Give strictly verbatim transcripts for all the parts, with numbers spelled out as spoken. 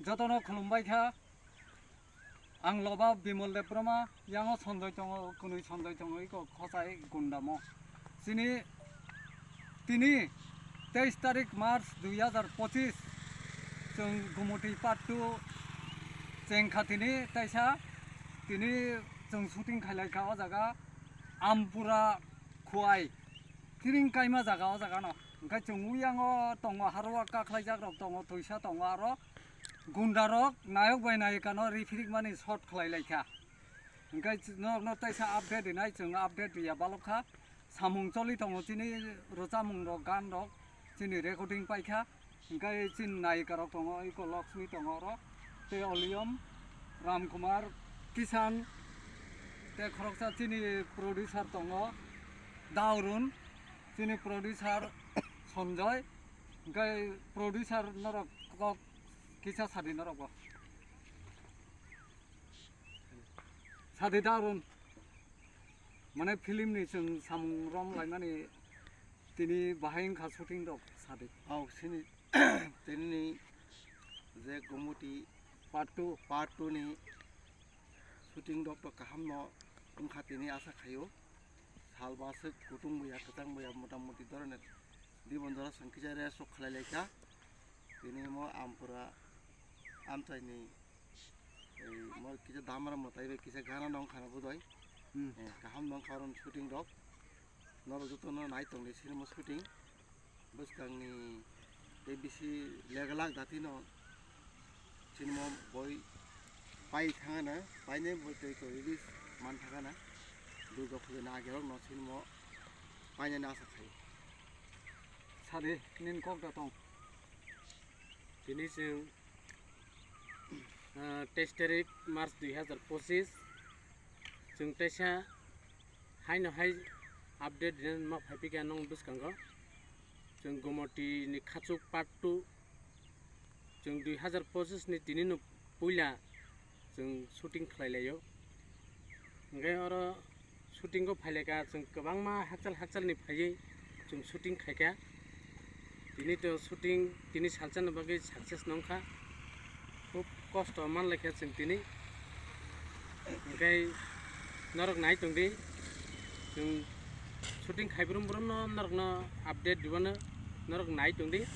Jotono khulumbai kha. Ang loba Bimol Debbarma, yango Sonjoi tongo, kwnwi Sonjoi tongo, iko khosai gundamo. Chini tini teis tarik March dui hazar pochis, chwng Gumoti Part two chengkha tini taisa, tini chwng shooting khailaikha o jaga Ampura Khwai, kiring kaima jaga o jaga no. Hwnkhe chwng uyango tongo, haro kakhlaijak rok tongo, twisa tongo aro. Gunda rok nayok bai nayika no riphirik mani shot khlai lai kha. Hwnkhe norok no taisa update rinai, chwng update riya balok kha. Samung choli tongo chini rwchapmung rok, gan rok, chini recording pai kha. Hwnkhe chini nayika rok tongo, iko Lakshmi tongo oro, tei Oliyom, Ramkumar, Kishan, tei khoroksa chini producer tongo, Daurun, chini producer Sanjoy. Hwnkhe producer norok kok kisa sadi norok bo. Sadi da Arun. Mane film ni chwng samung rom laimani tini bahai wngkha shooting rok sadi. Au sini tini je Gumoti Part two. Part two ni shooting rok to kaham no wngkha tini asa khaio. Sal baswk kutung buya kwchang buya mota moti dorone dibon dora song kisa rest rok khlai lai kha. Tini mo Ampura amchaini ei mo kisa damra mwtai bai kisa gana nong khana budai. Hmm. Eh, kaham nong kha oron shooting rok. Norok joto no nai tong di sinimo shooting. Bwskang ni tei bisi lega lak dati no sinimo boi pai thangana, painai boi tei ko release man thangana. Durga puja ni age rok no sinimo painani asa khai. Sadi nin kok da tong. Tini chwng, ah, teis tarik March dui hazar pochis, chwng teisa haino hai update rinani ma phaiphikha nong bwskango. Chwng Gomoti ni Khachuk Part two, chwng dui hazar pochis ni tini no puila chwng shooting khlai laio. Hwnkhe oro shooting o phailaikha, chwng kwbangma hakchal hakchal ni phaiwi chwng shooting khaikha. Tini to shooting tini salsa ni bagwi success nongkha. Khub kosto manlaikha chwng tini. Hwnkhe norok nai tongdi. Chwng shooting khai brum brum no norokno update rwmano norok nai tongdi.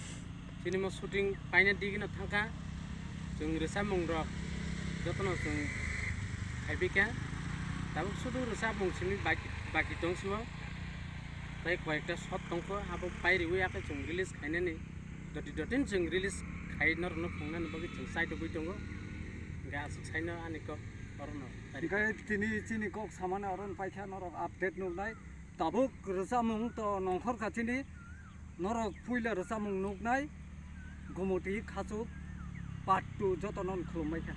Chini mo shooting paina digino thangkha. Chwng rwchapmung rok jotono chwng khaibikha. Tabuk sudu rwchapmung simi baki, baki tong sio. Tei koyekta shot tongkho, abo pairiwi akhe chwng release khainani. Doti dotin chwng release khai norokno phungnani bagwi chwng chaitugwi tongo. Hwnkhe aswk saino ani kok orono. Hwnkhe tini chini kok samani orono paikha norok update nuknai. Tabuk rwchapmung to nongkhor kha chini, norok puila rwchapmung nuknai, Gumoti Khachuk Part two jotono khulumbai kha.